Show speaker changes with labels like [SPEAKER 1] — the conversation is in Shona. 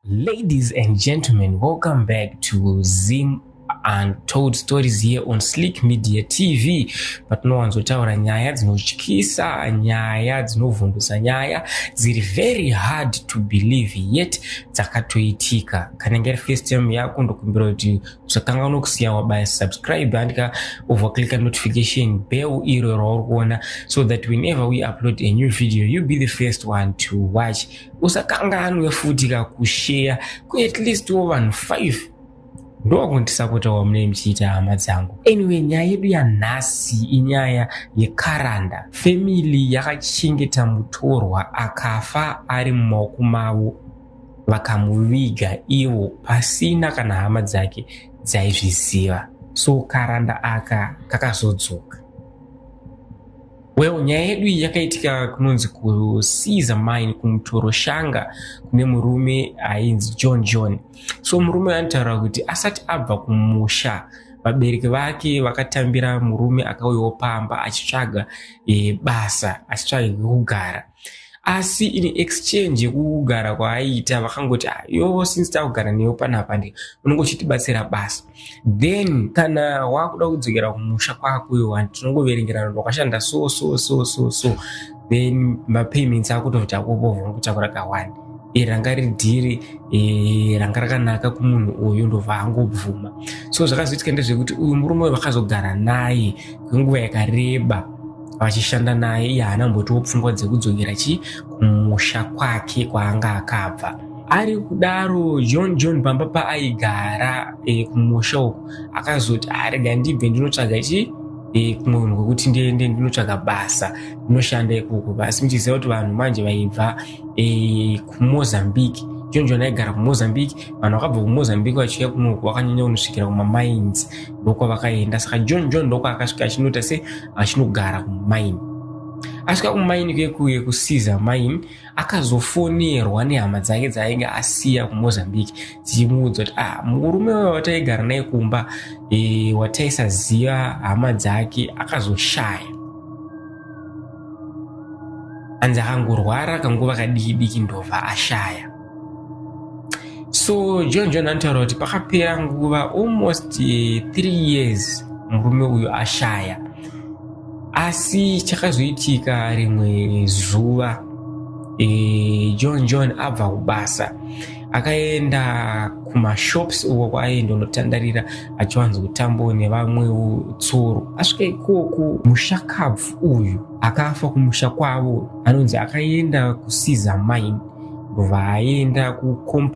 [SPEAKER 1] Ladies and gentlemen, welcome back to Zim Untold Stories here on Slick Media TV. Patinowanzotaura nyaya dzinotyisa, nyaya dzinovhundusa, nyaya dziri very hard to believe yet dzakatoitika. Kana inge iri first time yako, ndokumbira kuti usakanganwa kusiya wabaya subscribe andika overclicka notification bell iro rauri kuona, so that whenever we upload a new video, you'll be the first one to watch. Usakanganwe futi kakushare ku at least wo vanhu 5, ndokundisapotawo munee muchiita, hama dzangu. Anyway, nyaya yedu yanhasi inyaya yekaranda. Family yakachengeta mutorwa akafa ari mumaoko mavo, vakamuviga ivo pasina kana hama dzake dzaizviziva. So karanda aka kakazodzoka. Well, nyaya yedu iyi yakaitika kunonzi kuCaesar Mine, kuMutoroshanga, kune murume ainzi John John. So murume anotaura kuti asati abva kumusha, vabereki vake vakatambira murume akauyawo pamba achitsvaga basa, achitsvaga kwekugara. Asi in exchange yekugara kwaaiita, vakangoti, "Ah, iwo since takugara newe panapa, ndi unenge uchitibatsira basa. Then kana wakuda kudzokera kumusha kwako iwo, tinongoverengerana kuti wakashanda so so so so so, then mapayments akutoti akopovha kutakura kawani." Ranga riri deal ranga rakanaka kumunhu uyu, ndobva angobvuma. So zvakazoitika ndezvekuti uyu murume uyu vakazogara naye kwenguva yakareba vachishanda naye. Iye haana mbotiwo pfungwa dzekudzokera chi kumusha kwake kwaanga akabva. Ari kudaro John John pamba paaigara kumusha uku, akazoti, "Arega ndibve ndinotsvaga chi kumwe kunhu kwekuti ndiende ndinotsvaga basa, ndinoshanda ikoko." Asi muchiziva kuti vanhu manje vaibva kuMozambique, John John aigara kuMozambique, vanhu vakabva kuMozambique vachiuya kunoku vakanyanya kunosvikira kumamines, ndokwavakaenda. Saka John John ndokwaakasvika achinoita se achinogara kumaini. Asvika kumaini kwekuye kuCaesar Mine, akazofonerwa nehama dzake dzaainge asiya kuMozambique dzichimuudza kuti, "Ah, murume wataigara naye kumba, wataisaziva hama dzake, akazoshaya." Anzi akangorwara kanguva kadiki diki, ndobva ashaya. So John John anotaura kuti pakapera nguva, almost 3 years murume uyu ashaya. Asi chakazoitika rimwe zuva, John John abva kubasa, akaenda kumashops uko kwaaienda unotandarira achiwanza kutambawo nevamwewo tsoro. Asvika ikoko, mushakabvu uyu akafa kumusha kwavo anonzi akaenda kuCaesar Mine, ndobva aenda kucompound.